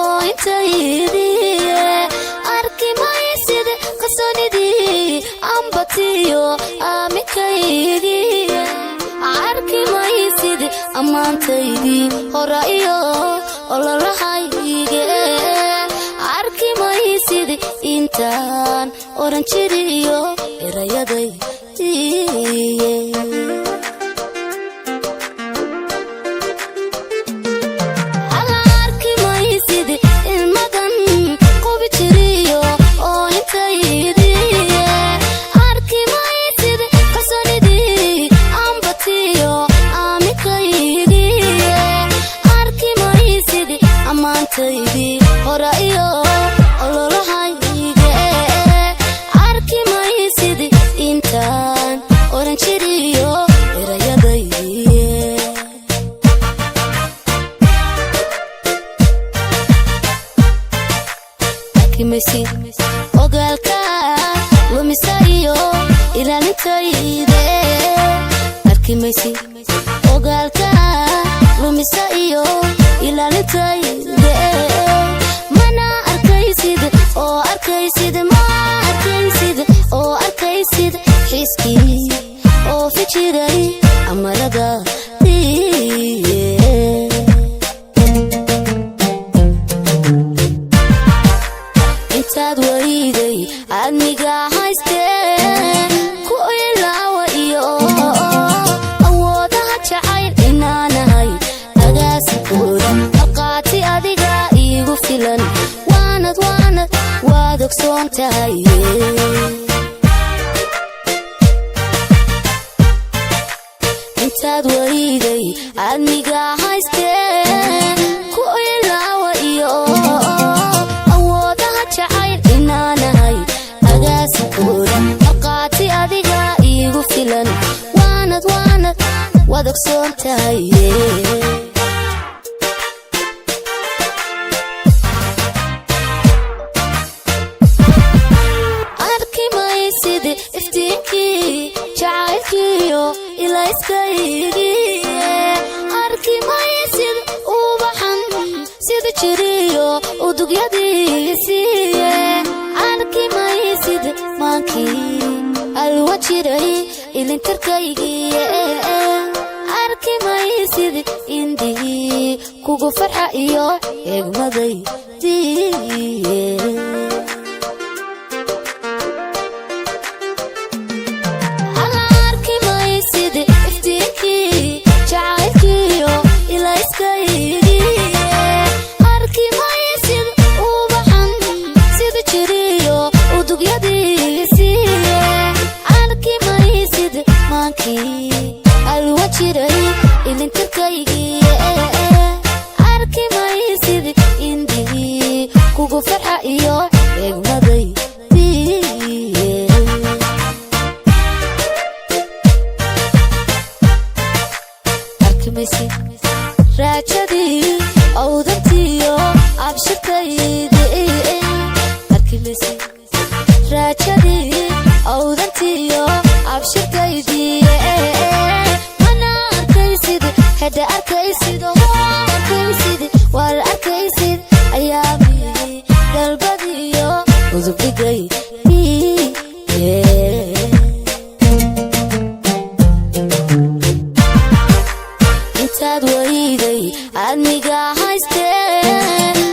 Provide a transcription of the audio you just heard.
Oo intaydii arki maysid kalsoonidii ambatiyo aaminkaygii. Arki maysid ammaantaydii hora iyo ololahayge. Arki maysid intaan oran jiriyo erayadaydiiye. Alla, arki maysid ilmadan qubi jiriyo oo intaydiiye. Arki maysid kalsoonidii ambatiyo aaminkaygii. Arki maysid ammaantaydii hora iyo ololahayge. Arki maysid intaan oran jiriyo erayadaydiiye. Arkimaysid ogaalka lumisa iyo ilaalintayde. Arkimaysid ogaalka lumisa iyo ilaalintayde. Mana arkaysid oo arkaysid, ma arkaysid oo arkaysid xiskii oo fijiray amarada diye. Intaad weyday adniga haystee ku ilaawa iyo awoodaha jacayl inaanahay agaasikooda marqaati adiga iigu filan. Waanad waanad waad ogsoon tahay. Intaad weyday adniga haystee ku ilaawa iyo awoodaha jacayl inaanahay agaasikooda marqaati adiga iigu filan. Waanad waanad waad ogsoon tahay. Arki maysid iftiinkii jacaylkiyo ilayskaygii. Arki maysid ubaxan sida jiriyo udugyadiisiiye. Arki maysid maankii alwa jiray ilintarkaygiiye. Arki maysid indihii kugu farxa iyo eegmadaydiiye. Alla, arki maysid iftiinkii jacaylkiyo ilayskaygii. Arki maysid ubaxan sida jiriyo udugyadiisiiye. Arki maysid maankii alwa jiray ilintarkaygiiye. Arki maysid indihii kugu farxa iyo eegmadaydiiye. Arkimaysid raajadii awdantiyo abshirtaydii. Arkimaysid raajadii awdantiyo abshirtaydii. Mana arkaysid hada arkaysid oo arkaysid waar arkaysid ayaamihii dalbadiyo udubdhigay. Intaad weyday adniga haystee